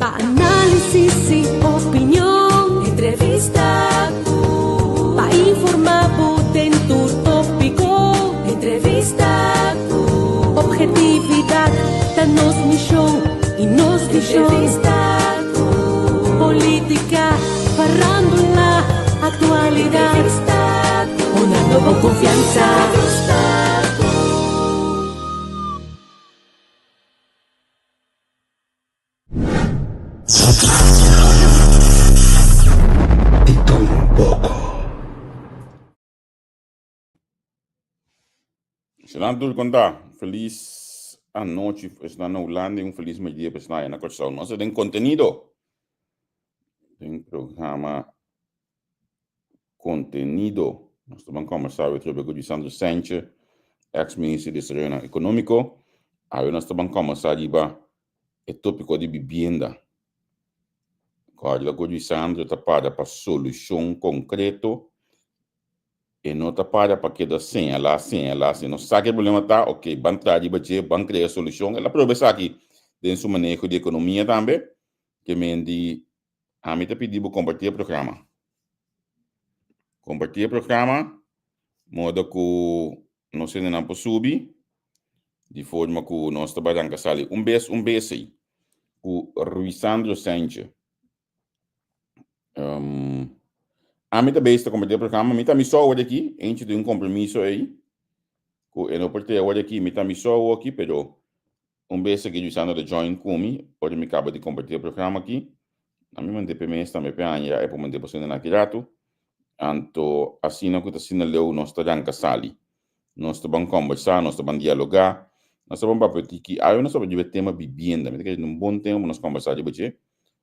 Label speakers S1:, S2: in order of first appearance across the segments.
S1: Pa análisis i opinion. Entrevista ku. Pa informá bo den tur tópiko. Entrevista ku. Obhetividat ta nos mishon i nos vishon. Entrevista ku. Polítika, farándula, aktualidat. Entrevista ku. Honrando bo konfiansa. Entrevista ku.
S2: Di tur un poko.
S3: Esnan tur kon ta? Felis anochi esnan na Hulanda i un felis medidia pa esnan aya na Kòrsou. Nos ta den kontenido den programa Kontenido. Nos ta ban kòmbersá awe trobe ku Lisandro Sanchez, eks minister di Desaroyonan Ekonómiko. Awe nos ta ban kòmbersá riba e tópiko di bibienda. Kòrda ku Lisandro ta para pa solushon konkreto, e no ta para pa keda señalá, señalá, si no sa ke e problema ta, oke, ban traha riba dje, ban krea solushon. El a proba esaki den su maneho di ekonomia tambe, ke men di Ami ta pidi bo kompartí e programa. Kompartí e programa modo ku nos hendenan por subi di forma ku nos ta bai ranka sali un bes un bes ei ku Ruisandro Sanchez. Um, ami ta bezig ta kompartí e programa, mi ta mi so awor aki, eentje tin un kompromiso ei ku e no por te awor aki, mi ta mi so awor aki, pero Un bes aki Luisano ta join ku mi ora mi kaba di kompartí e programa aki. Ami mand'é p'e mes tambe p'e aña ya e por mand'é boso nan aki ratu. Anto asina ku ta asina leu nos ta ranka sali. Nos ta ban kombersá, nos ta ban dialogá, nos ta ban papia tiki. Awe nos ta papia riba e tema bibienda. Mi ta kere un bon tema pa nos kombersá riba dje.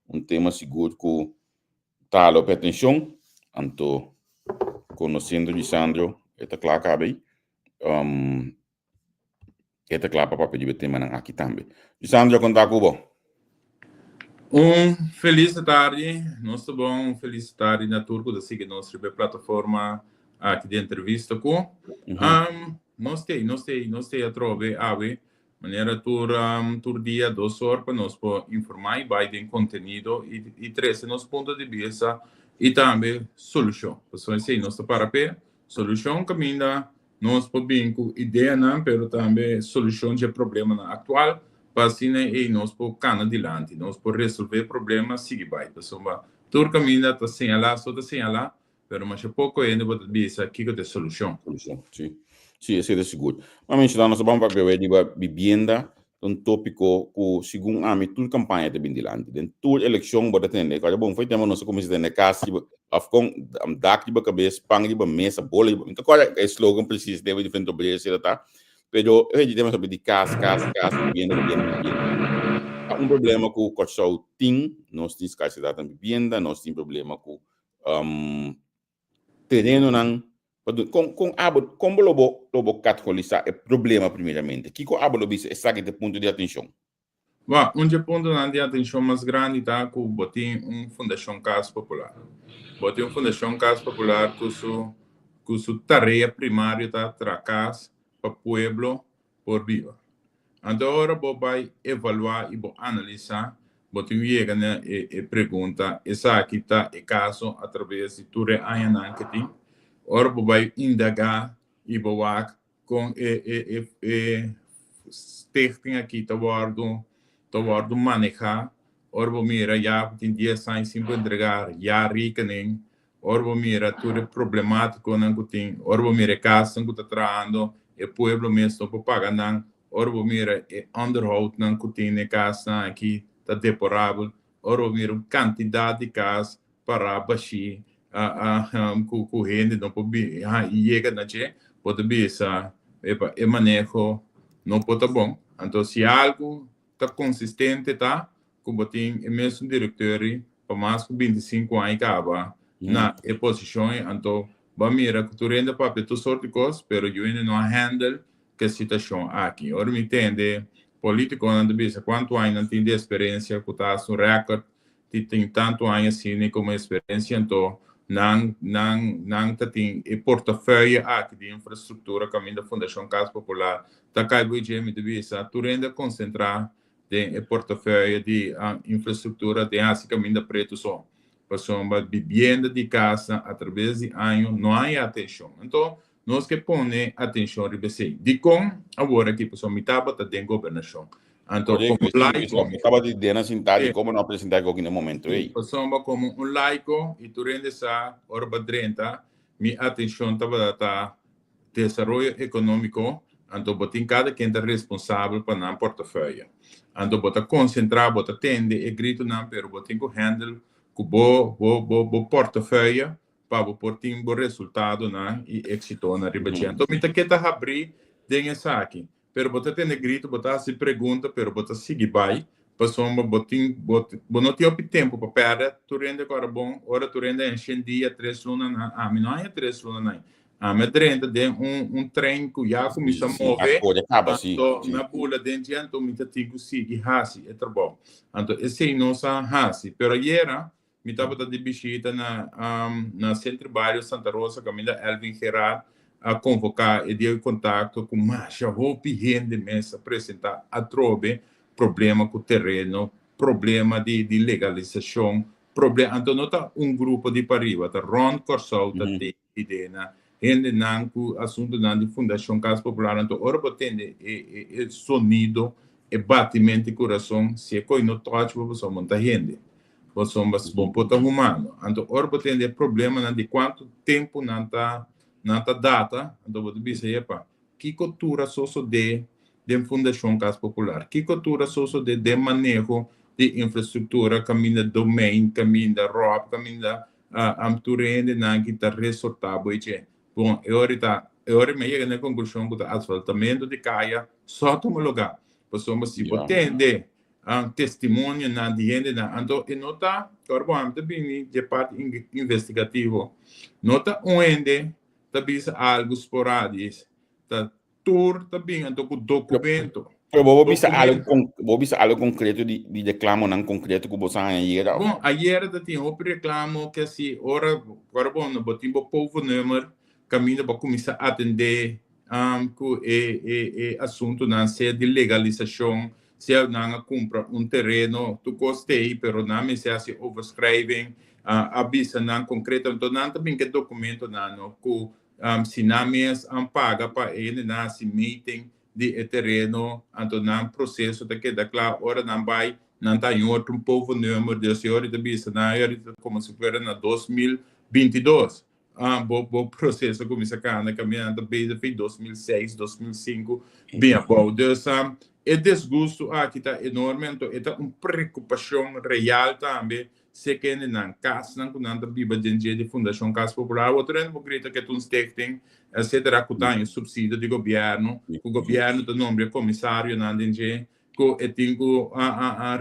S3: Un tema sigur ku ta hala hopi atenshon. Anto konosiendo Lisandro e ta kla kaba ei. E ta kla pa papia riba e temanan aki tambe. Lisandro, kon ta ku bo?
S4: Un felis tardi, nos ta bon. Un felis tardi na tur ku ta sigui nos riba e plataforma aki di entrevista ku. Nos t'ei, nos t'ei, nos t'ei atrobe awe, manera tur tur dia dos or pa nos por informá i bai den kontenido i i trese nos punto di bista i tambe solushon. Pasobra esei nos ta para p'e, solushon kaminda Nos por bin ku ideanan pero tambe solushon dje problemanan aktual pa asina ei nos por kana dilanti, nos por resolvé problema sigui bai. Pasobra tur kaminda ta señalá, so ta señalá, pero masha poko hende bo ta bisa kiko ta e solushon.
S3: Solushon, si. Si, esei ta sigur. Ma menshoná nos a ban papia wei riba bibienda, ta un tópiko ku segun ami tur kampaña ta bin dilanti. Den tur elekshon bo ta tende, kòrda bon, fo'i tempu nos a kuminsá tende kas riba òf kon dak riba kabes, pan riba mesa, bola riba, mi ta kòrda e slogan presis den diferente obrero esei ta ta, pero e tema ta di kas, kas, kas, bibienda, bibienda, bibienda. Ta un problema ku Kòrsou tin, nos tin skarsedat na bibienda, nos tin problema ku terenonan pa duna. Kon kon abo kon bo lo bo lo bo kategorisá e problema primeramente? Kiko abo lo bisa esaki ta e punto di atenshon?
S4: Wak, un dje puntonan di atenshon mas grandi ta ku bo tin un Fundashon Kas Popular. Bo tin un Fundashon Kas Popular ku su ku su tarea primario ta traha kas pa pueblo por biba. Anto ora bo bai evaluá i bo analisá, bo tin ku yega na e e pregunta, esaki ta e kaso atraves di tur e añanan ke tin? Ora bo bai indagá i bo wak kon e e e e stichting aki ta wòrdu ta wòrdu manehá, ora bo mira ya tin dies aña sin por entregá ya rekening, Ora bo mira tur e problemátikonan ku tin, ora bo mira e kasnan ku ta trahando, e pueblo mes no por paga nan, ora bo mira e onderhoudnan ku tin na e kasnan aki ta deporabel, ora bo mira un kantidat di kas pará bashí ku ku hende no por yega na dje, bo ta bisa, epa, e maneho no por ta bon. Anto si algu ta konsistente ta ku bo tin e mesun direkteur pa mas ku 25 aña kaba na e posishon ei, anto bo a mira ku tur hende a papia tur sort di kos, pero yu hende no a handle ku e situashon aki. Ora mi tende politikonan ta bisa kuantu aña nan tin di eksperensia ku ta hasi un rèkòrt di tin tantu aña asina komo eksperensia, anto nan nan nan ta tin e portafeuille aki di infrastruktura kaminda Fundashon Kas Popular ta kai bo dje, mi ta bisa tur hende a konsentrá. den e portefeuille di infrastruktura den hasi kaminda pretu so. Pasobra bibienda di kasnan atraves di año no haña atenshon. Anto nos ke pone atenshon riba esei. Dikon awor aki? Pasobra mi tabata den gobernashon. Anto komo laiko.
S3: Mi tabata di den a sinta di komo no a presenta e koki na e momento ei.
S4: Pasobra komo un laiko i tur hende sa ora bo a drenta mi atenshon tabata ta desaroyo ekonómiko, anto bo tin kada ken ta responsabel pa nan portefeuille. Anto bo ta konsentrá, bo ta tende e gritonan, pero bo tin ku handle ku bo bo bo bo portefeuille pa bo por tin bo resultadonan i éksitonan riba dje. Anto mi ta ke ta habrí den esaki. Pero bo ta tende grito, bo ta hasi pregunta, pero bo ta sigui bai, pasobra bo tin, bo, bo no tin hopi tempu pa pèrdè. Tur hende ku ora bon, ora tur hende haña shen dia, tres luna nan, ami no haña tres luna nan. Ami a drenta den un, un trein ku ya kuminsá
S3: Sí,
S4: move,
S3: a kore kaba, sí,
S4: anto
S3: sí.
S4: mi a bula den dje, anto mi ta tin ku sigui hasi e trabou. Anto esei nos a hasi. Pero ayera mi tabata di bishita na, na Centro Bario Santa Rosa kaminda Elvin Gerard a konvoká e dia di kontakto ku masha hopi hende mes a presentá atrobe problema ku tereno, problema di di legalisashon, proble anto no ta un grupo di pariba, ta rònt Kòrsou ta tin idea hendenan ku asuntunan di Fundashon Kas Popular. Anto ora bo tende e e e sonido, e batimento di kurason, si e koi no touch bo pasobra bo no ta hende, pasobra bo no por ta humano. Anto ora bo tende e problemanan di kuantu tempu nan ta nan ta data, anto bo ta bisa, Yepa, kiko tur a sosodé den Fundashon Kas Popular? Kiko tur a sosodé den maneho di infrastruktura kaminda domein, kaminda ròp, kaminda Am tur hendenan ki ta resortá bo dje. Bon, e ora ta, e ora mi a yega na e konklushon ku ta asfaltamentu di kaya so a tuma lugá. Pasobra si bo tende testimonionan di hendenan, anto e no ta, ora bo ami ta bini dje parti investigativo, no ta un hende ta bisa algu sporadis, ta Tur ta bin anto ku documento.
S3: Pero bo bisa algo con, bo bisa algo concreto di di reclamonan concreto ku bo sa haña ayera?
S4: Bon, ayera ta tin hopi reclamo ke si ora ora bo bo tin bo povo-nummer kaminda bo a kuminsá atendé ku e e e asuntunan sea di legalisashon, sea nan a kumpra un tereno, tur kos t'ei pero nan mester hasi overschrijving, a bisa nan konkreto. Anto nan ta bin ku e dokumentonan no ku Si nan mes an paga pa e hendenan hasi meting di e tereno, anto nan proseso ta keda kla. Ora nan bai, nan ta haña otro un povo number. Dus e ora ta bisa nan, e ora ta komo si fuera na 2022 bo bo proseso a kuminsá kana, kaminda nan ta bezig fin 2006, 2005 bin abou. Dus e desgusto aki ta enorme, anto e ta un preokupashon real tambe. Se kende nan kasnan ku nan ta biba den dje di Fundashon Kas Popular, otro hende por grita ku e ta un stichting, etcetera, ku ta haña supsidio di gobièrnu, ku gobièrnu ta nombra e komisarionan den dje, ku e tin ku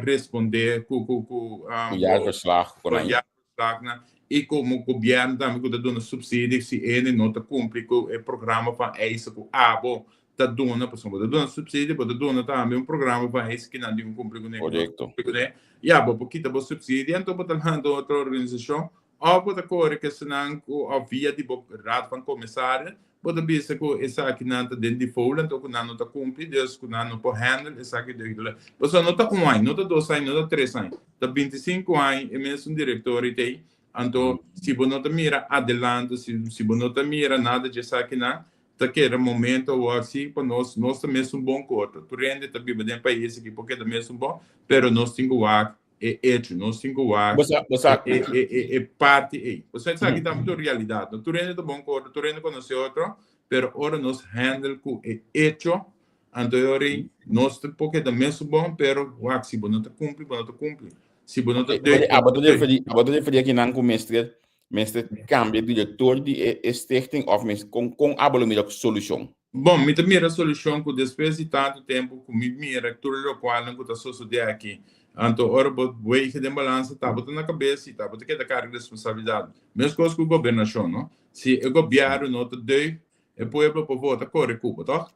S4: respondé ku ku ku
S3: Ku jaarverslag ku nan.
S4: Jaarverslagnan, i komo gobièrnu tambe ku ta duna supsidio si hende no ta kumpli ku e programa van eisen ku abo ta duna, pasobra bo ta duna subsidio, bo ta duna tambe un programa pa hei si nan tin ku kumpli kuné, ku no kumpli kuné. Ya, bo por kita bo subsidio, anto bo ta lanta un otro organisashon, òf bo ta kore ku esnan ku òf via di bo raad van commissaris, bo ta bisa ku esakinan ta den default, anto ku nan no ta kumpli, dus ku nan no por handle esaki deugdelijk. Pasobra no ta un aña, no ta dos aña, no ta tres aña, ta 25 aña e mesun direktor ei ta ei. Anto si bo no ta mira adelanto, si bo no ta mira nada dje esakinan, Ta keda momento awor si pa nos, nos ta mesun bon ku otro. Tur hende ta biba den pais aki por keda mesun bon, pero nos tin ku wak e echo, nos tin ku wak
S3: Bo sa, bo sa.
S4: e, e, e, e parti ei. Pasobra esaki tambe ta un realidat, no? Tur hende ta bon ku otro, tur hende konosé otro, pero ora nos handle ku e echo, anto e ora ei nos ta por keda mesun bon, pero wak si bo no ta kumpli, bo no ta kumpli. Si bo no ta
S3: Ok,
S4: deugd, bo
S3: abo
S4: no
S3: ta
S4: ta deugd.
S3: referi, abo ta referi akinan ku mester Mester cambia director di e stichting of mes con con abo lo mira solucion?
S4: Bon, mi ta mira solucion cu despues di tanto tempo cu mi mira tur locualnan cu ta sosode aki, anto ora bo wege den balansa ta bo ta na cabes y ta bo ta keda carga responsabilidad. Mescos cu gobernacion, no? Si e gobierno no ta deugd, e pueblo por vota core cu bo, toch?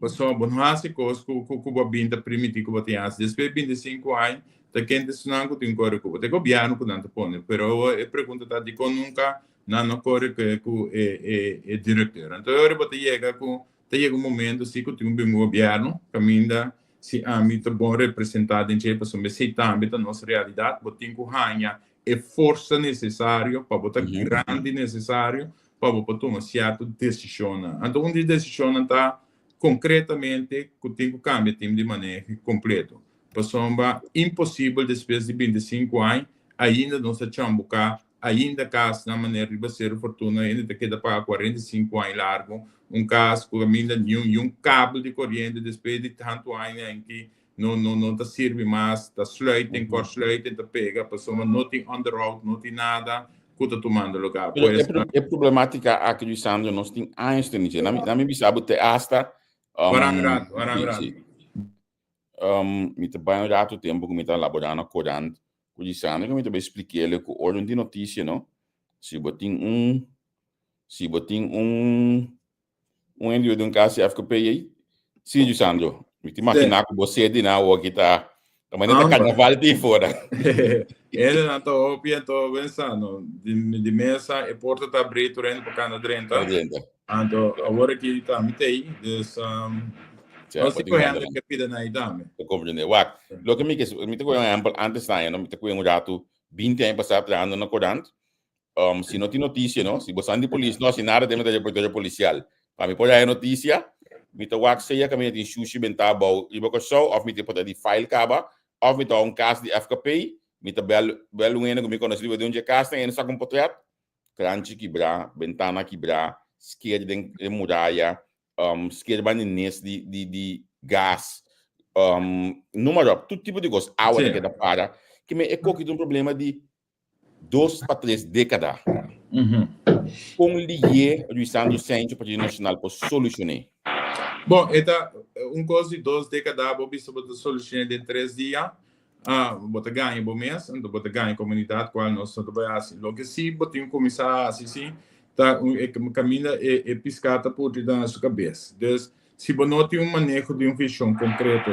S4: Pasobra bo no hasi kos ku ku bo a bin ta primiti ku bo tin hasi. Despues di 25 aña ta kende esnan ku tin kore ku bo. Ta e gobièrnu ku nan ta pone. Pero awor e pregunta ta dikon nunka nan no kore ku ku e e e direkteur. Anto e ora bo ta yega ku ta yega un momento si ku tin un bin gobièrnu kaminda. si ami ta bon representá den dje, pasobra esei tambe ta nos realidat. Bo tin ku haña e forsa nesesario pa bo ta grandi nesesario pa bo por tuma sierto desishonnan. Anto un di e desishonnan ta konkretamente ku tin ku kambia tim di maneho kompleto. Pasobra imposibel despues di 25 aña ainda nos ta chambuká, ainda kasnan manera riba Seru Fortuna hende ta keda paga 45 aña largu un kas ku kaminda niun niun kabel di koriente despues di tantu aña aki no no no ta sirbi mas, ta sluiten, kortsluiten ta pega pasobra no tin onderhoud, no tin nada ku ta tumando lugá.
S3: Pero e, e problematica aki, Luisandro, nos tin años tenido. Na, na mi bisa bo te hasta
S4: Warang rato, warang rato.
S3: Sí. Mi ta bai un rato tempo ku mi ta laborá na korant ku Lisandro ku mi ta bai splik'é ku ora un tin notisia no, si bo tin un si bo tin un un hende di un kas di FKP ei, sí Lisandro, mi ta imaginá ku bo sede na awor aki ta ta manera ta karnaval tin fora.
S4: Hendenan ta hopi anto ben sa no, di di mesa e porta ta abrí tur hende por kanda drenta.
S3: Drenta.
S4: Anto awor aki ta mi ta ei, dus
S3: Sea,
S4: no si
S3: bo tin
S4: ku
S3: hende
S4: hende ke pida na ei tambe.
S3: Ta komprendé. Wak, loke mi ke, mi ta kohe un ehèmpel antes aña no, mi ta kohe un ratu 20 aña pasá trahando na korant, si no tin notisia no, si bo san di polis no hasi nada den mi ta reportero polisial. Pa mi por haya notisia, mi ta wak sea kaminda tin shushi bentá abou riba Kòrsou òf mi tin por ta di file kaba òf mi ta un kas di FKP, mi ta bèl bèl un hende ku mi konosé riba di un dje kasnan, hende saka un potrèt, kranchi kibrá, bentana kibrá, sker den e muraya, sker banda di nes di di di gas, noem maar op, tur tipo di kos, awa ta keda para. Ke men e koki ta un problema di 2 pa 3 dékada. Kon lié Luisandro Sancho Partido Nacional por solushoné?
S4: Bon, e ta un kos di 2 dékada, bo bisa bo ta solushoné den 3 dia. Ah, bo ta gaña bo mes, anto bo ta gaña komunidat kual nos no ta bai hasi. Loke si bo tin ku kuminsá hasi si ta un e kaminda e e piská ta putri na su kabes. Dus, si bo no tin un maneho di un vishon konkreto,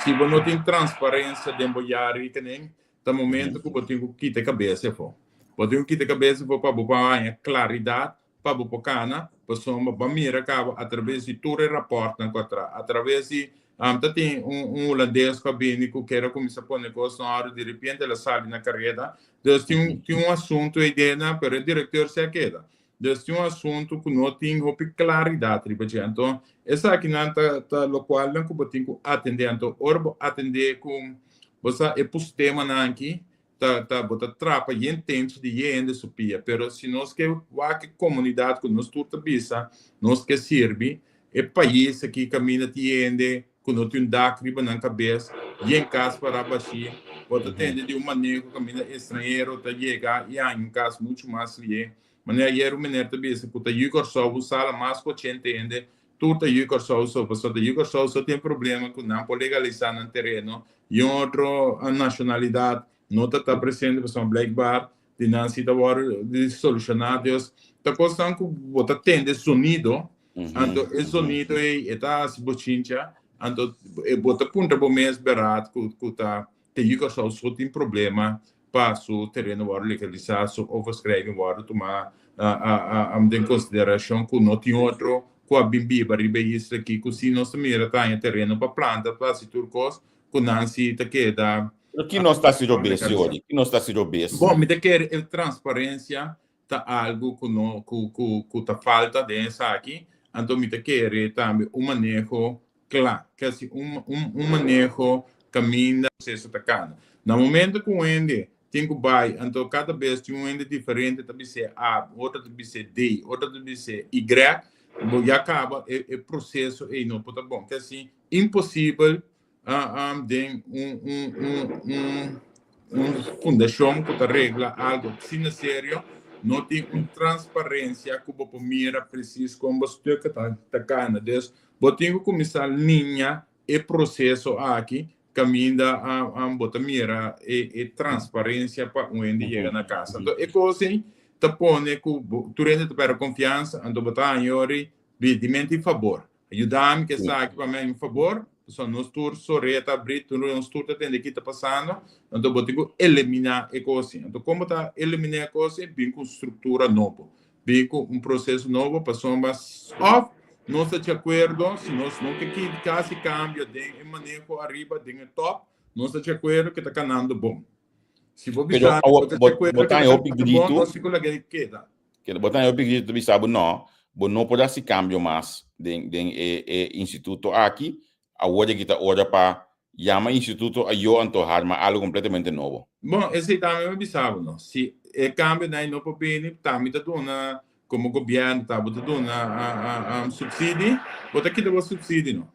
S4: si bo no tin transparensia den bo jaarrekening, ta momento ku bo tin ku kita e kabes afó. Bo tin ku kita e kabes afó pa bo por haña klaridat pa bo por kana, pasobra bo a mira kaba atraves di tur e rapòrtnan ku a traha, atraves di ta tin un un hulandes ku a bini ku kier a kuminsá pone kos na òrdu, di repente el a sali na kareda. Dus tin un tin un asuntu ei dena, pero e direkteur si a keda. Dus tin un asuntu ku no tin hopi klaridat riba dje. Anto esakinan ta ta lokualnan ku bo tin ku atendé. Anto ora bo atendé ku bo sa e pustemanan aki, ta ta bo ta trapa yen tenchi di yen hende su pia pero si nos ke wak e komunidat ku nos tur ta bisa nos ke sirbi e pais aki kaminda tin hende ku no tin un dak riba nan kabes yen kas para bashí bo ta tende di un maneho kaminda estranhero ta yega i haña un kas muchu mas lié manera ayer un meneer ta bisa ku ta yu Kòrsou un sala mas ku ochenta hende tur ta yu Kòrsou so pasobra ta yu Kòrsou so tin problema ku nan por legalisá nan tereno i un otro nashonalidat no ta ta presente pasobra blijkbaar di nan si ta wòrdu di solushoná. Dus ta kosnan ku bo ta tende zonido anto e zonido ei e ta hasi bochincha anto bo ta puntra bo mes bèrdat ku ku ta te yu Kòrsou so tin problema pa su tereno wòrdu legalisá, su overschrijving wòrdu tumá den konsiderashon ku no tin otro ku a bin biba riba e isla aki ku si nos ta mira ta haña tereno pa planta, pa hasi tur kos, ku nan si ta keda.
S3: Pero ki nos ta hasi robes, Jordy? Ki nos ta hasi robes?
S4: Bon, mi ta kere e transparensia ta algu ku no ku ku ku ta falta den esaki, anto mi ta kere tambe un maneho kla, kasi un un un maneho kaminda proseso ta kana. Na momento ku un hende tin ku bai, anto kada bes tin un hende diferente ta bis'é A, otro ta bis'é D, otro ta bis'é Y, bo ya kaba e e proseso ei no por ta bon. Kasi imposibel den un un un un un fundashon ku ta regla algu asina serio no tin un transparensia ku bo por mira presis kon bo stukken ta ta kana. Dus bo tin ku kuminsá liña e proseso aki kaminda bo ta mira e e transparensia pa un hende yega na kas. Anto e kos ei ta pone ku bo tur hende ta pèrdè konfiansa anto bo ta haña yori di menti fabor. Ayudami ke esaki pa mi haña un fabor, pasobra nos tur sorea ta abrí, tur nos tur ta tende ki ta pasando, anto bo tin ku eliminá e kos ei. Anto kon bo ta eliminá e kos ei? Bin ku un struktura nobo, bin ku un proseso nobo pasobra òf Nos ta di akuerdo, si nos no ke hasi kambio den e maneho ariba, den e top, nos ta di akuerdo ku ta kanando bon. Si bo bisa
S3: Pero,
S4: bo ta di akuerdo
S3: bo
S4: ku
S3: ta
S4: ta
S3: hopi
S4: kanando bon,
S3: gritu.
S4: nos tin ku laga e keda.
S3: Keda bo ta hopi gritu bisa bo no, bo no por hasi kambio mas den e instituto aki, awor aki ta ora pa yama instituto ayo anto harma algo kompletamente nobo.
S4: Bon, esei tambe mi bisa bo no. Si e kambionan no por bini, tambe ta duna komo gobièrnu ta bo ta duna supsidi, bo ta kita bo supsidi no.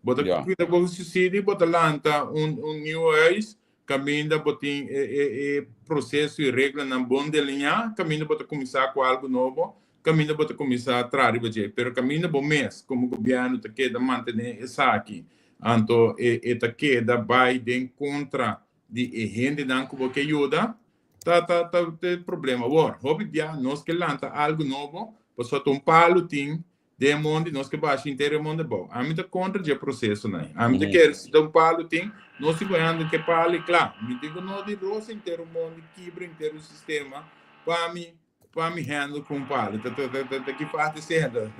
S4: Bo ta kita bo supsidi, bo ta lanta un nieuw huis kaminda bo tin e proseso i reglanan bon delineá, kaminda bo ta kuminsá ku algu nobo, kaminda bo ta kuminsá traha riba dje. Pero kaminda bo mes komo gobièrnu ta keda mantené esaki, anto e ta keda bai den kontra di e hendenan ku bo ke yuda, ta ta ta e problema. Awor, hopi bia nos ke lanta algu nobo, pasobra ta un palu tin den e mondi, nos ke basha henter e mondi abou. Ami ta kontra dje prosesonan. Ami ta kere si ta un palu tin, nos tin ku hèndel ke palu i kla. Mi tin ku no di rosa henter un mondi, kibra henter un sistema pa mi pa mi hèndel ku un palu. Ta ta ta ta ki fásil siendo.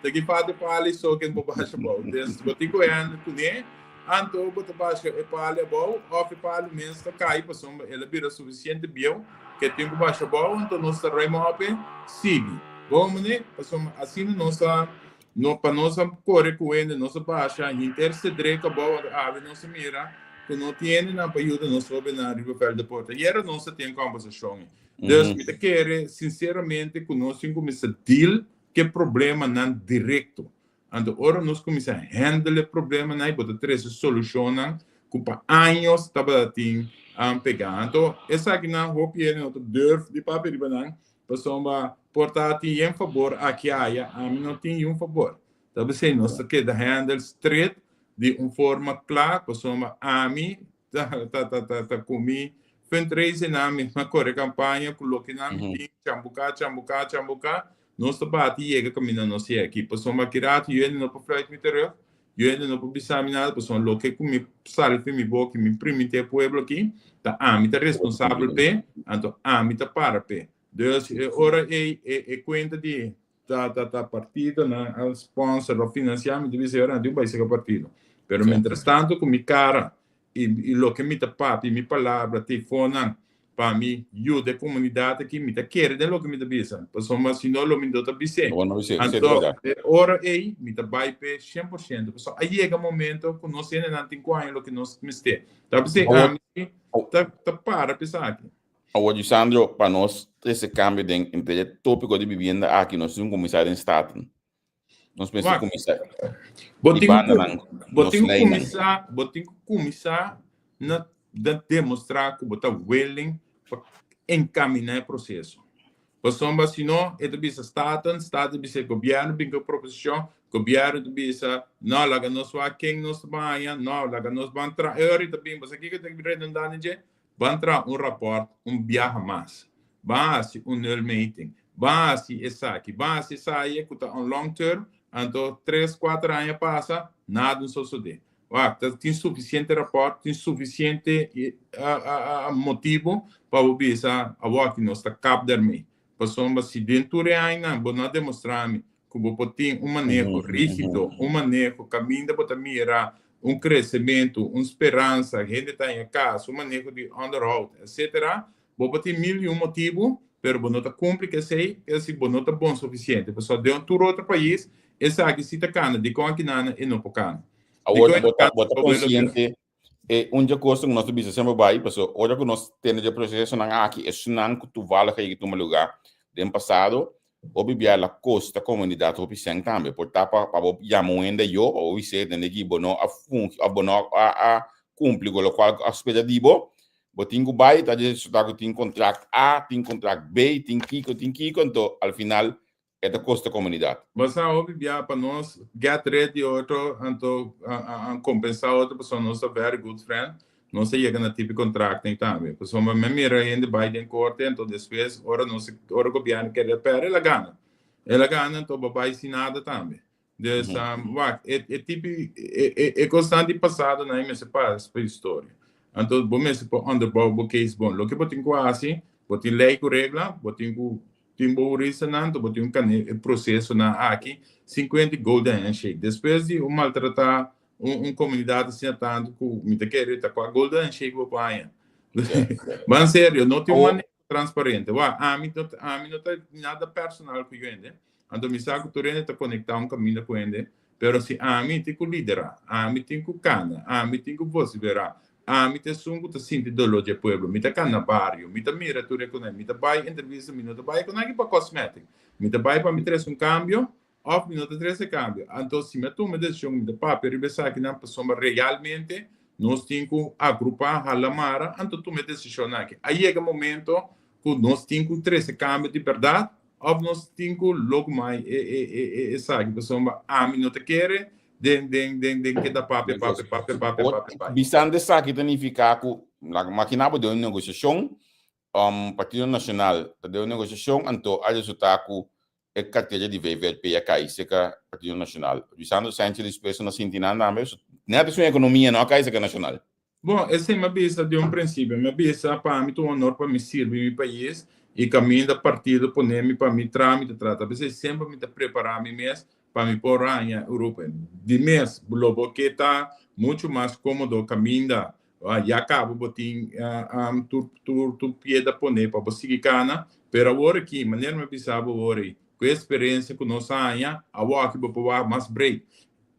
S4: Ta ki fásil palu i so ke bo basha abou. Des bo tin ku hèndel kuné, anto bo ta basha e palu abou òf e palu mes ta kai pasobra el a bira sufisiente bieu ke tin ku basha abou, anto nos ta ruim op e sigui. Bon mane, pasobra asina nos a no pa nos a kore ku hende, nos a basha henter Cedrek abou, anto awe nos a mira ku no tin hendenan pa yuda nos hóbennan riba vèlt di porta. Ayera nos a tin kòmbersashon. Dus mi ta kere sinseramente ku nos tin kuminsá deal ku e problemanan direkto. Anto ora nos kuminsá handle e problemanan i bo ta trese solushonnan ku pa años tabata tin pegá. Anto esakinan hopi hende no ta durf di papia riba nan pasobra por ta tin yen fabor aki aya, ami no tin yun fabor. Ta p'esei nos ta keda handle stret di un forma kla pasobra ami ta ta ta ta ta ku mi fundraising nan mi a kore kampaña ku loke nan mi tin chambuká chambuká chambuká nos ta bati yega kaminda nos yega aki pasobra aki rato yu no por fluit mi terug yu hende no por bisa mi nada pasobra loke ku mi sali for mi boka i mi primint'é e pueblo aki ta ami ta responsabel p'e anto ami ta para p'e dus e ora ei e kuenta di ta ta ta partidonan a sponsor of financia mi ta bisa ora nan tin un bai seka partido pero mientras tanto ku mi kara i i loke mi ta papia mi palabra tefonan pa mi yuda e komunidat aki mi ta kere den loke mi ta bisa pasobra si no lo mi no ta bis'é anto e ora ei mi ta bai p'e 100% pasobra a yega momento ku nos hendenan tin ku haña loke nos mester ta p'esei ami ta ta para p'esaki.
S3: Awor Lisandro, pa nos trese kambio den henter e topiko di bibienda aki, nos tin ku kuminsá den Staten. Nos mester
S4: Wak,
S3: kuminsá
S4: bo
S3: di
S4: tin ku
S3: bandanan,
S4: bo
S3: nos
S4: tin ku
S3: leinan.
S4: kuminsá, bo tin ku kuminsá na na demostrá ku bo ta willing pa enkaminá e proseso. Pasobra si no, e ta bisa Staten, Staten ta bisa e gobièrnu bin ku e proposishon, gobièrnu ta bisa, no, laga nos wak ken nos ta ban haña, no, laga nos ban traha. E ora ta bin, bo sa kiko ta redundante dje? Ban traha un rapòrt un biaha mas. Ban hasi un nulmeting. Ban hasi esaki, ban hasi esaya ku ta un long term, anto tres, kuater aña pasa, nada no sosodé. Wak, ta tin sufisiente rapòrt, tin sufisiente motibu pa bo bisa awor nos ta kap dermee. Pasobra si den tur e añanan bo no a demostrá mi ku bo por tin un maneho rígido, un maneho kaminda bo ta mira un kresementu, un speransa, hende ta haña kas, un maneho di onderhoud, etcetera, bo por tin mil i un motibu, pero bo no ta kumpli ku esei, es desi bo no ta bon sufisiente. Pasobra den tur otro pais esaki si ta kana, dikon akinana e no por kana?
S3: Awor
S4: Dikon e
S3: bo
S4: ta
S3: ta
S4: kana
S3: bo ta
S4: pa pueblo bira?
S3: konsiente E un dje kos ku nos ta bisa semper bai, pasobra ora ku nos tende dje prosesonan aki, esunnan ku tuvallig a yega tuma lugá den pasado, hopi bia la kosta komunidat hopi sèn tambe. Por ta pa pa bo yama un hende ayo, pa bo bis'é tende ki bo no a fungi òf bo no a a kumpli ku lokual ku a spera di bo, bo tin ku bai ta dje resultá ku tin kontrakt A, tin kontrakt B, tin kiko, tin kiko, anto al final E ta kosta komunidat.
S4: Bo sa hopi bia pa nos get rid di otro anto a kompensa otro pasobra nos ta very good friend nos a yega na tipo contractnan tambe pasobra mi a mira hende bai den korte anto despues ora nos ora gobierno kere perde el a gana el a gana anto bo bai sin nada tambe dus wak e tipo e kosnan di pasado nan mester pasa pa historia anto bo mester por onderbouw bo case bon loke bo tin ku hasi bo tin ley ku regla bo tin ku. tin bo huristanan, anto bo tin un kane e prosesonan aki, 50 golden handshake. Despues di un maltratá un un komunidat asina tantu ku mi ta kere ta kua golden handshake bo por haña. Ban serio, no tin un manera transparente. Wak, ami no ami no ta nada personal ku hende, anto mi sa ku tur hende ta konektá un kaminda ku hende, pero si ami tin ku liderá, ami tin ku kana, ami tin ku vosiferá, ami ta esun ku ta sinti doló dje pueblo, mi ta kana bario, mi ta mira tur e kuné, mi ta bai entrevista, mi no ta bai ku nan aki pa cosmetic, mi ta bai pa mi trese un kambio òf mi no ta trese kambio. Anto si mi a tuma e desishon mi ta papia riba esakinan pasobra realmente nos tin ku agrupá, hala mara, anto tuma e desishonnan aki. A yega momento ku nos tin ku trese kambio di bèrdat òf nos tin ku logumai e e e esaki pasobra ami no ta kere den den den den keda papia papia papia papia papia bai.
S3: Bisando esaki ta nifiká ku laga makiná bo den un negosiashon, Partido Nashonal ta den un negosiashon anto a resultá ku e kartera di VVRP a kai serka Partido Nashonal. Lisandro Sanchez despues no sinti nan tambe, so net esun ekonomia no a kai serka Nashonal.
S4: Bon, esei mi a bisa di un prinsipio. Mi a bisa pa mi ta un honor pa mi sirbi mi pais i kaminda partido pone mi pa mi traha mi ta trata. P'esei semper mi ta prepará mi mes pa mi por haña Europa. Di mes lo bo ke ta muchu mas kómodo kaminda ya kaba bo tin tur tur tur piedra pone pa bo sigui kana. Pero awor aki, manera mi a bisa bo awor ei, ku e eksperensia ku nos a haña, awor aki bo por wak mas breed.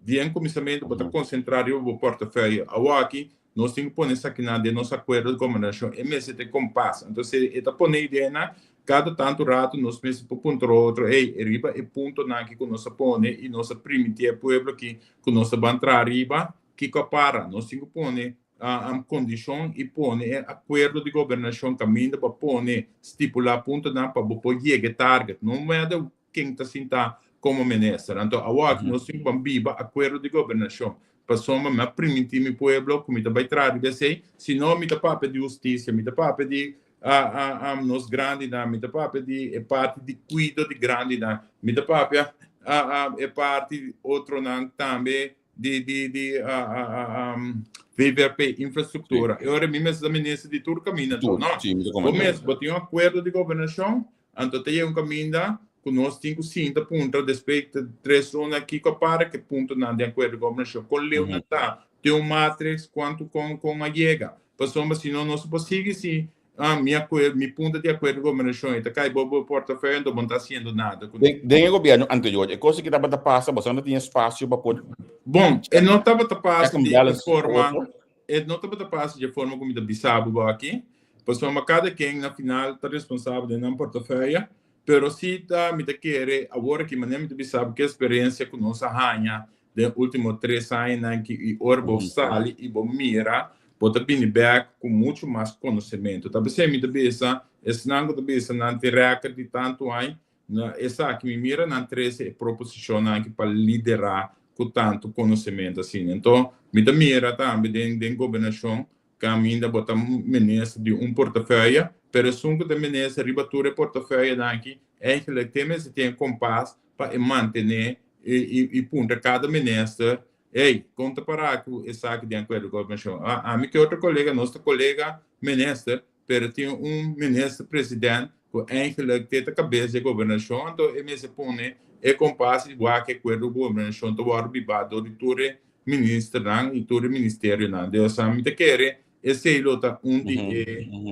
S4: Di en kuminsamentu bo ta konsentrá riba bo portefeuille. Awor aki nos tin ku pone esakinan den nos akuerdo di gobernashon. E mester ta e kompas. Anto si e ta pone ideanan, kada tantu ratu nos mester por puntra otro, hey, riba e puntonan aki ku nos a pone i nos a primintí e pueblo aki ku nos ta ban traha riba, kiko a para? Nos tin ku pone kondishon i pone e akuerdo di gobernashon kaminda pa pone stipulá puntonan pa bo por yega e target. No mester ken ta sintá komo minister. Anto awor aki nos tin ku ban biba akuerdo di gobernashon. Pasobra mi a primintí mi pueblo ku mi ta bai traha riba esei, si no mi ta papia di hustisia, mi ta papia di nos grandinan, mi ta papia di e parti di kuido di grandinan, mi ta papia e parti otronan tambe di di di VVRP, infrastruktura. E ora mi mester ta minister di tur kaminda anto, no. Bo mes bo tin un akuerdo di gobernashon. Anto ta yega un kaminda ku nos tin ku sinta puntra despues di tres luna kiko a para ku e puntonan den akuerdo di gobernashon. Kon leu nan ta? Tin un matrix kuantu kon kon a yega? Pasobra si no nos no por sigui si mi akuerdo mi punto di akuerdo di gobernashon e ta kai bo bo portafeuille anto bo no ta hasiendo nada kuné.
S3: Den e gobièrnu anterior e kos aki tabata pasa boso no tin espasio pa por
S4: Bon, e no tabata pasa di e forma e no tabata pasa di e forma ku mi ta bisa bo aki. Pasobra kada ken na final ta responsabel den nan portafeuille, pero si ta mi ta kere awor aki manera mi ta bisa bo ke experiencia ku nos a haña den ultimo tres añanan aki i ora bo sali i bo mira bo ta bini bek ku muchu mas konosementu. Ta p'esei mi ta bisa esnan ku ta bisa nan tin record di tantu aña, na esaki mi mira nan trese e proposishonnan aki pa lidera ku tantu konosementu asina. Enton mi ta mira tambe den den gobernashon Caminda bo ta minister di un portefeuille, pero esun cu ta minister riba tur e portefeuillenan aki, eigenlijk te mester tin e kompas pa e mantene i puntra cada minister, ey, con ta para cu esaki den acuerdo cu gobernacion? Ami cu e otro colega, nos ta colega minister, pero tin un minister president cu eigenlijk te ta cabes di e gobernacion, anto e mester pone e kompas i wak e acuerdo cu gobernacion ta wordo biba door di tur e ministernan i tur e ministerionan. Dus mi ta kere esei lo ta un di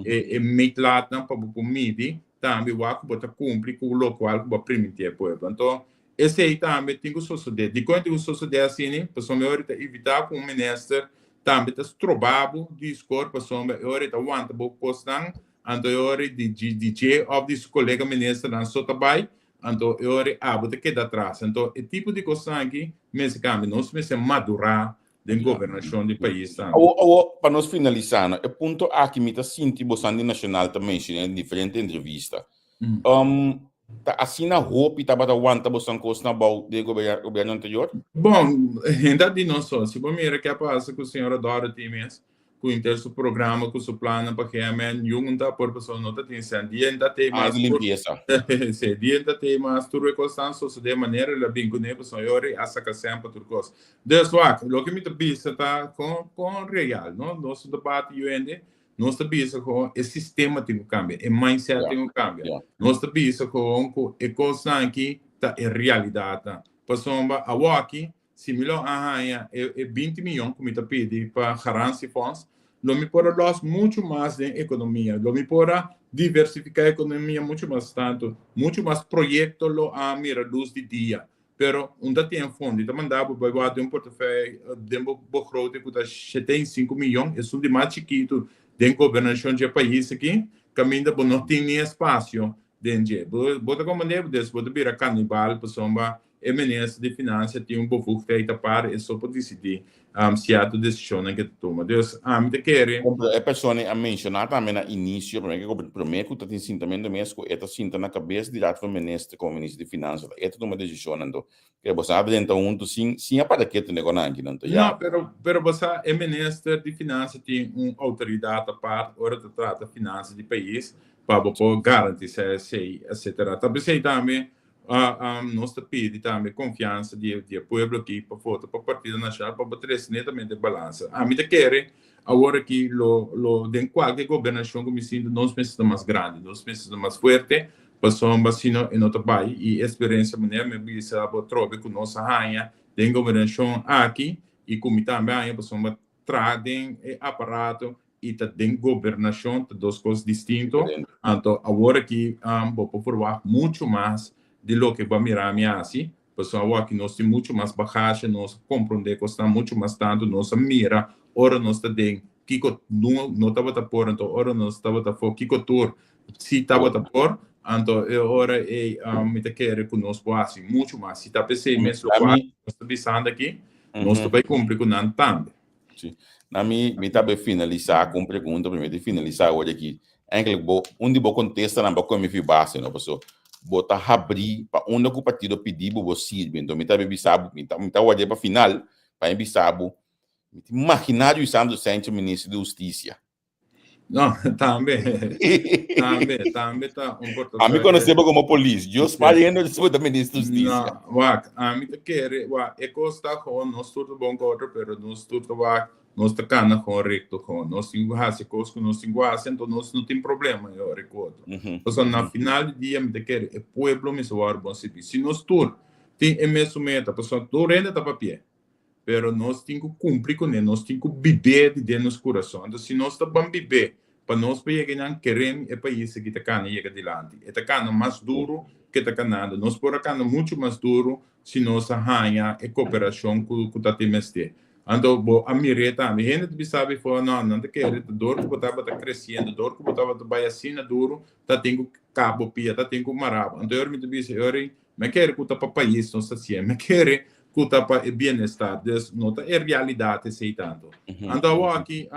S4: e e meetlatnan pa bo por midi tambe wak ku bo ta kumpli ku lokual ku bo a primintí e pueblo. Anto esei tambe tin ku sosodé. Dikon e tin ku sosodé asina? Pasobra e ora ta evitá ku un minister tambe ta stroba bo di skor pasobra e ora e ta wanta bo kosnan anto e ora di dje òf di su kolega ministernan so ta bai Anto e ora abo ta keda atras. Anto e tipo di kosnan aki mester kambia. Nos mester madurá den gobernashon di pais tambe.
S3: Awo, awo, pa nos finalisá, no, e punto aki mi ta sinti bosan di Nacional ta menshoná den diferente entrevista. Ta asina hopi tabata wanta bosan kosnan abou den e gobierno anterior?
S4: Bon, hende a di nos so. Si bo mira ke a pasa ku señora Dorothy mes, ku inter su programa ku su plannan pa GMN yun ta por pasobra no ta tin sèn dia ta tei
S3: mas tur limpiesa
S4: si dia ta tei mas tur e kosnan sosodé manera el a bin kuné pasobra e ora a saka sèn pa tur kos dus wak loke mi ta bisa ta kon kon real no nos no ta bati yu hende. Nos ta bisa ku e sistema tin ku kambia, e mindset tin ku kambia. Nos ta bisa ku ku e kosnan aki ta e realidatnan. Pasobra awoki, si mi lo a haña e e binti miyon ku mi ta pidi pa garantiefonds, lo mi por a lòs muchu mas den ekonomia, lo mi por a diversifiká ekonomia muchu mas tantu, muchu mas proyekto lo a mira lus di dia. Pero un ta tin e fondo, i ta manda bo bai wak den un portefeuille den bo begroting ku ta 75 miyon, esun di mas chikitu den gobernashon dje pais aki, kaminda bo no tin ni espasio den dje. Bo bo ta komprendé? Des bo ta bira kanibal pasobra e minister di finansia tin un bevoegdheid apart, e so por disidí sierto desishonnan ke ta tuma. Dus ami ta kere.
S3: E persona ei a menshoná tambe na inisio, promé ke promé ku ta tin sintamentu mes ku e ta sinta na kabes di Raad van Minister komo Minister di Finansa, ta e ta tuma desishonnan anto. Ke bo sa drenta huntu sin sin a para ketu ne kon anki nan to ya.
S4: No, pero pero bo sa e Minister di Finansa tin un outoridat apart ora ta trata finansa di pais pa bo por garantisá esei etcetera. Ta p'esei tambe Nos ta pidi tambe konfiansa di e pueblo aki pa vota pa Partido Nashonal pa bo trese netamente balansa. Ami ta kere awor aki lo lo den kualke gobernashon ku mi sinti nos mester ta mas grandi, nos mester ta mas fuerte pasobra sino e no ta bai i e eksperensia manera mi a bisa bo atrobe ku nos a haña den gobernashon aki i ku mi tambe a haña pasobra traha den e aparato i ta den gobernashon ta dos kos distinto. Anto awor aki bo por verwagt muchu mas di loke bo a mira mi hasi, pasobra awor aki nos tin muchu mas bagashe, nos a komprondé kosnan muchu mas tantu, nos a mira ora nos ta den kiko no no tabata por, anto ora nos tabata afó kiko tur si tabata por, anto e ora ei mi ta kere ku nos por hasi muchu mas. Si ta p'esei mes lokual nos ta bisando aki, nos ta bai kumpli ku nan tambe.
S3: Sí. Na mi, mi ta be finalisá ku un pregunta, primero di finalisá awor aki. Eigenlijk bo, un di bo kontestanan bo kome fi base, no? Paso bo ta habrí pa unda ku partido pidi bo, bo sirbi. Enton mi ta be bisa bo, mi ta, mi ta ward'é pa final, pa mi bisa bo, mi ta imaginá Luis Sandro Sánchez minister di hustisia.
S4: No, tambe. Tambe, tambe ta un portafolio.
S3: Ami conoce bo como polis. Dios sí. Padre no se puede ministro justicia.
S4: No, wak, ami ta kere, wak, e cos ta gewoon, nos tur ta bon otro, pero nos tur ta wak, nos ta cana gewoon recto gewoon. Nos tin hasi cos ku nos tin ku hasi, enton nos no tin problema yo ori ku otro. Pasobra na final di dia mi ta kere e pueblo mester wòrdu bon sirbi. Si nos tur tin e mesun meta, pasobra tur hende ta papia. Pero nos tin ku kumpli kuné, nos tin ku bib'é di den nos kurason. Anto si nos ta ban bib'é pa nos por yega einan, kerem e pais aki ta kana yega dilanti. E ta kana mas duru ku e ta kanando. Nos por a kana muchu mas duru si nos a haña e koperashon ku ku ta tin mester. Anto bo a mir'é tambe. Hende ta bisa before, no, nan ta kere ta dor ku bo tabata kresiendo, dor ku bo tabata bai asina duru, ta tin ku kap bo pia, ta tin ku mara bo. Anto e ora mi ta bisa, e ora ei mi a kere ku ta pa pais nos ta hasié, mi a kere ku ta pa e bienestar. Dus no ta e realidat esei tantu. Anto awoki,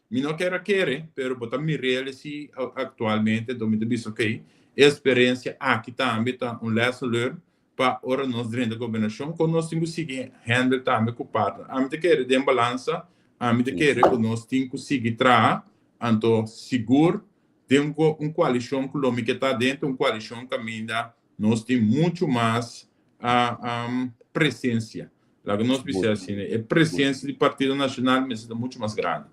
S4: mi no kier a kere, pero bo ta mir'el si aktualmente, enton mi ta bisa okey, e eksperensia aki tambe ta un lesson learned pa ora nos drenta gobernashon, kon nos tin ku sigui handle tambe ku partner. Ami ta kere den balansa, ami ta kere ku nos tin ku sigui traha, anto sigur den un koalishon ku lo mi ke ta den ta un koalishon kaminda nos tin muchu mas presencia. Laga nos bisa asina, e presencia di Partido Nacional mester ta mucho mas grandi.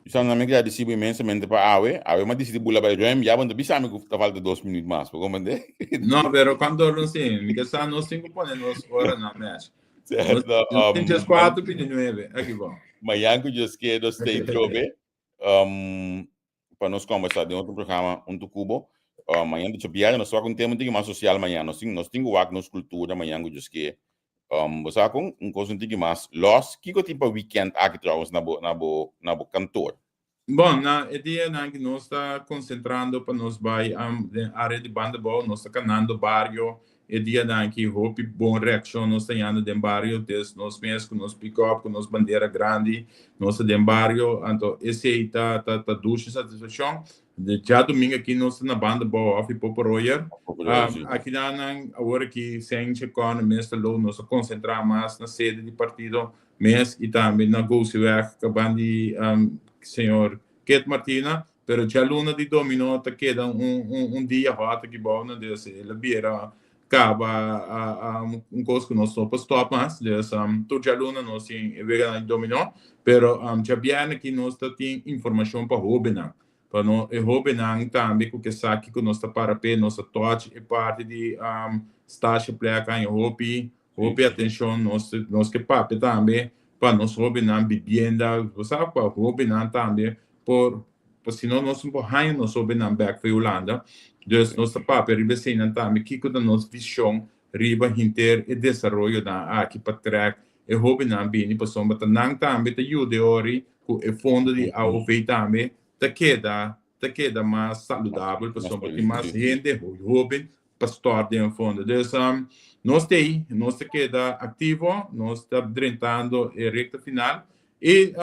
S3: Sandra, mi gradeci bo inmensamente pa awe. Awe mi a dicidi bula bay ruim, ya bo no ta bisa mi cu ta falta dos minuut mas, bo comprende?
S4: No, pero cuanto ora nos tin? Mi ke sa nos tin cu pone nos ora na match.
S3: Cierto,
S4: Nos tin djes cuatro pidi nueve, aki bo.
S3: Mañan cu Dios kier nos stay trobe. Pa nos conversa den otro programa hunto cu bo. Mañan dicho bièrnè nos ta wak un tema un tiki mas social mañan. Nos tin nos tin cu wak nos cultura mañan cu Dios ke. Bo sa con un cos un tiki mas los. Kico tin pa weekend aki trouwens na bo na bo na bo kantoor?
S4: Bon, na e dianan ki nos ta concentrando pa nos bai den area di Bandabou, nos ta canando bario E dianan aki hopi bon reakshon nos ta yanda den bario, des nos mes ku nos pikòp, ku nos bandera grandi, nos ta den bario, anto esei ta ta ta dushi satisfakshon. Djadumingu aki nos ta na banda bou òf i Poporoyer. Akinan awor aki Senche Kòne mes ta lou, nos ta konsentrá mas na sede di partido mes i tambe na Gosiweg kaban di señor Kit Martina. Pero djaluna di dominó ta keda un un un dia hòt aki bou nan, dus el a bira. Kaba un kos ku nos no por stòp mas. Dus tur djaluna nos tin e weganan di dominó, pero djabièrnè aki nos ta tin informashon pa hóbennan. Pa no e hóbennan tambe ku ke sa kiko nos ta para p'e, nos ta tòch e parti di stasje plek haña hopi, hopi atenshon. Nos nos ke papia tambe pa nos hóbennan bibienda, bo sa pa hóbennan tambe por Pa si no nos no por haña nos hobennan bek for Hulanda. Dus nos ta papia riba eseinan tambe kiko ta nos vision riba henter e desaroyonan aki pa trek e hobennan bini pasobra ta nan tambe ta yuda e ori ku e fondo di aov tambe ta keda ta keda mas saludabel pasobra tin mas hende hoben pa stort den e fondo. Dus nos ta ei, nos ta keda aktivo, nos ta drentando e rekta final i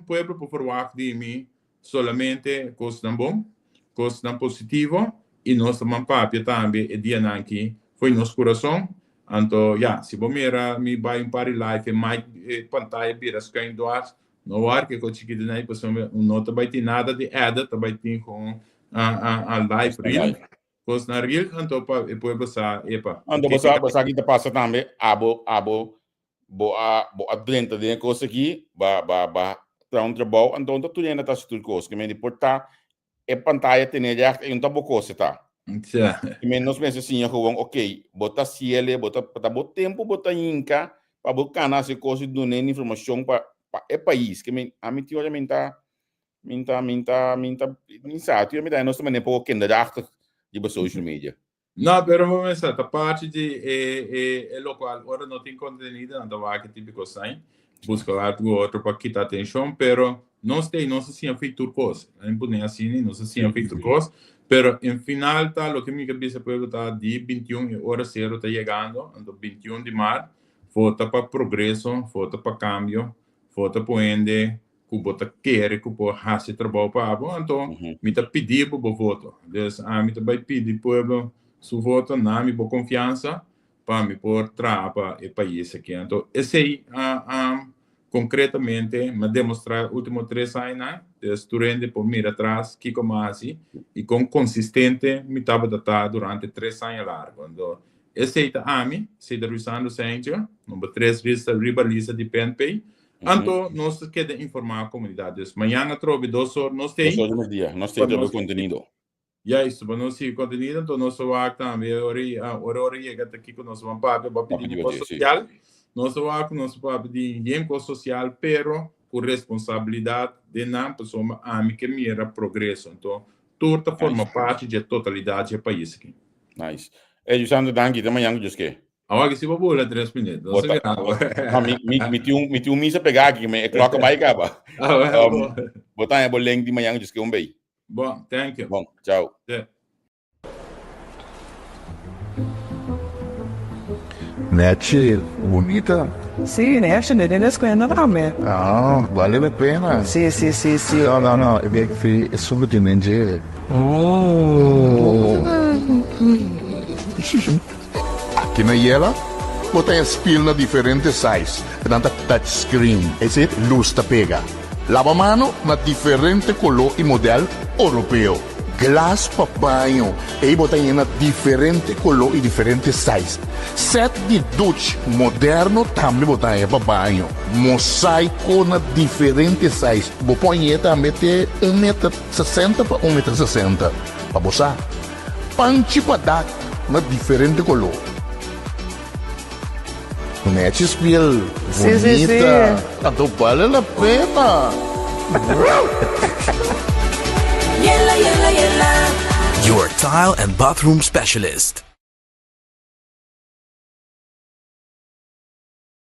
S4: pueblo por verwagt di mi solamente kosnan bon, kosnan positivo i nos ta man papia tambe e dianan aki fo'i nos kurason. Anto ya, si bo mira mi bai un par di live e mic e pantaya bira schuin dwars, no wòrdu ke kos chikito nan ei pasobra no ta bai tin nada di edit, ta bai tin gewoon live real. Kosnan real anto pa e pueblo sa epa.
S3: Anto bo sa bo sa ki ta pasa tambe abo abo bo a bo a drenta den e kos aki ba ba ba traha un trabou anto ta tur hende ta hasi tur kos ke men di por ta e pantaya tene recht ei no ta bo kos e ta.
S4: Sa.
S3: Ke men nos mester siña gewoon ok bo ta hasiel bo ta ta bo tempo bo ta hinka pa bo kana hasi kos i duna hende informashon pa pa e pais ke men ami tin ora mi ta Min ta, min ta, min ta, min sa, tu mi ta, nos ta manera poco kinderachtig riba social media.
S4: No, pero bo mester ta parti di e, e, e locual ora no tin contenido, nan ta wak e típico sign, busca algo otro pa kita atencion, pero nos tei, nos a siña fi tur cos. Nan pone asina, nos a siña fi tur cos, pero en final ta loke mi ke bisa pueblo ta di 21 e ora cero ta yegando, anto 21 di maart, vota pa progreso, vota pa cambio, vota pa un hende ku bo ta kere ku por hasi trabou pa bo, anto mi ta pidi bo bo voto. Dus ami ta bai pidi pueblo su voto, na mi bo konfiansa pa mi por traha pa e pais aki. Anto esei konkretamente mi a demostrá e último tres añanan, dus tur hende por mira atras kiko mi a hasi i kon konsistente mi tabata ta durante tres aña largu. Anto esei ta ami, esei ta Ruisandro Cijntje, number tres riba lista di PNP. Anto nos ta keda informá komunidat. Dus mañan atrobe dos or nos t'ei.
S3: Dos or di merdia nos t'ei atrobe kontenido.
S4: Juist, pa nos sigui kontenido. Anto nos ta wak tambe ora ora ora yega ta kiko nos ban papia. Bo a pidi di kos sosial. Nos ta wak ku nos ta papia di yen kos sosial pero ku responsabilidat den nan pasobra ami ke mira progreso. Anto tur ta forma parti dje totalidat dje pais aki.
S3: Nice. Ey Jusandro danki. Te mañan ku Dios ke.
S4: Awa ki si bo bula tres minut. No se graba.
S3: No, mi, mi, mi tin un, mi tin un misa pegá aki, me e klok bai kaba.
S4: Ah, well,
S3: Um, bo ta bo link di mañana just ke un bay.
S4: Bon, thank you.
S3: Bon, ciao.
S4: Yeah.
S5: Nechi, bunita.
S6: Sí, nechi, ne den escuela tambe.
S5: Ah, vale la pena.
S6: Sí, sí, sí, sí.
S5: No, no, no, e bek fi e solo tin den dje. Oh. Aki na Yela bo ta haña spil na diferente size, nan ta touch screen, es decir, lus ta pega. Laba mano na diferente koló i modèl oropeo. Glas pa baño, ei bo ta haña na diferente koló i diferente size. Sèt di duch moderno tambe bo ta haña pa baño. Mosaiko na diferente size, bo por hañ'é tambe te un meter sesenta pa un meter sesenta, pa bo sa. Panchi pa dak na diferente koló. Nechi spiel
S6: Sí, sí, sí.
S5: bunita. Anto bale la pena.
S1: Yela, yela, yela.
S7: Your tile and bathroom specialist.